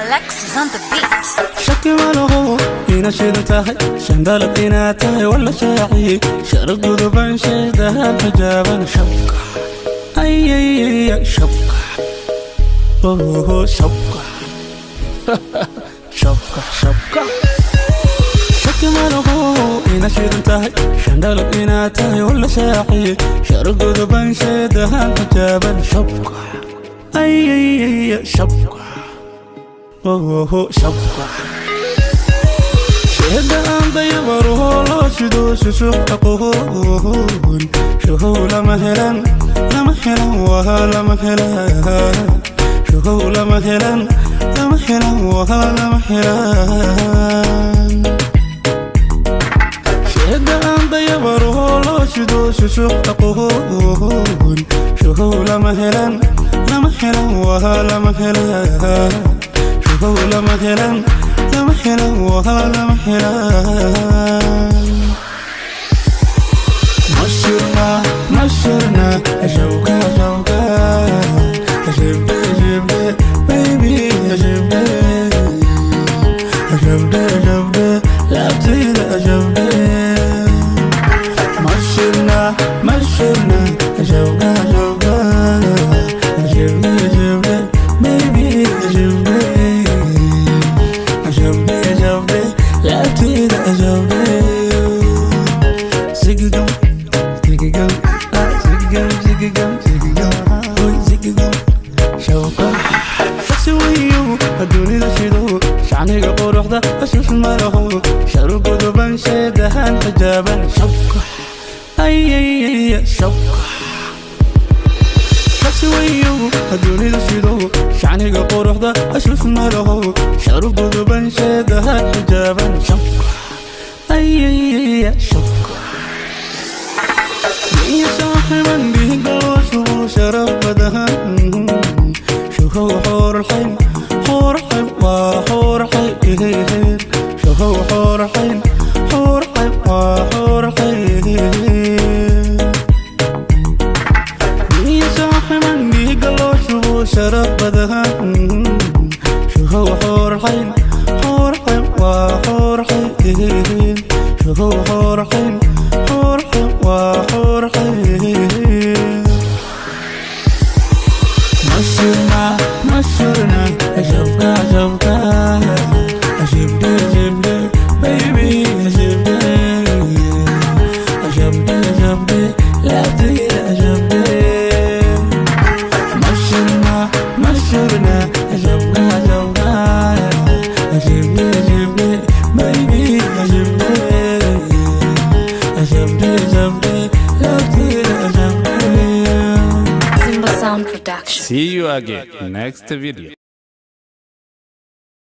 Alexis on the beat. Shaki ma laho inaad shidan tahay, shandalad inaad tahay wala shaaciyey, sharaf guduban sheedahan xijaaban shabka ayayaya shabka oho shabka shabka shabka. Shaki ma laho inaad shidan tahay, shandalad inaad tahay wala shaaciyey, sharaf guduban sheedahan xijaaban shabka ayayaya shabka oho shabka. Sheeda aan dayabaruho loo shido shushuq aqoon shuhow lama helan, lama helan, waha lama helan, shuhow lama helan, lama helan, waha lama helan. Sheeda aan dayabaruho loo shido shushuq aqoon shuhow lama helan, lama helan, waha lama helan, shuhow lama helan, lama helan, waha lama helan. Mashirna mashirna shawka shawka shibde shibde baby shibde shibde shibde laabtayda shibde. Mashirna mashirna shawka shawka shibde shibde baby shibde shibde shibde laabtayda shibde. Zigigam zigigam zigigam zigigam zigigam hoy zigigam shawka shaksi weyo adduunida shido shacniga quruxda ashush malaho sharu guduban sheedahan xijaaban shabka ayayaya shabka. Shaksi weyo adduunida shido shacniga quruxda ashush malaho sharu guduban sheedahan xijaaban shabka ayayaya shabka. Iyo saaxiban dhiigga loo shubo sharaf badan shuhow xoorxayn xoorxayn waa xoorxayn shuhow xoorxayn xoorxayn waa xoorxayn. Iyo saaxiban dhiigga loo shubo sharaf badan shuhow xoorxayn xoorxayn waa xoorxayn shuhow xoorxayn xoorxayn waa xoorxayn. Mashirna mashirna shabka shabka shibde shibde baby shibde shibde shibde laabtayda shibde. Mashirna mashirna shabka shabka shibde shibde baby shibde shibde shibde laabtayda shibde. Simba Sound Production. See you again next video.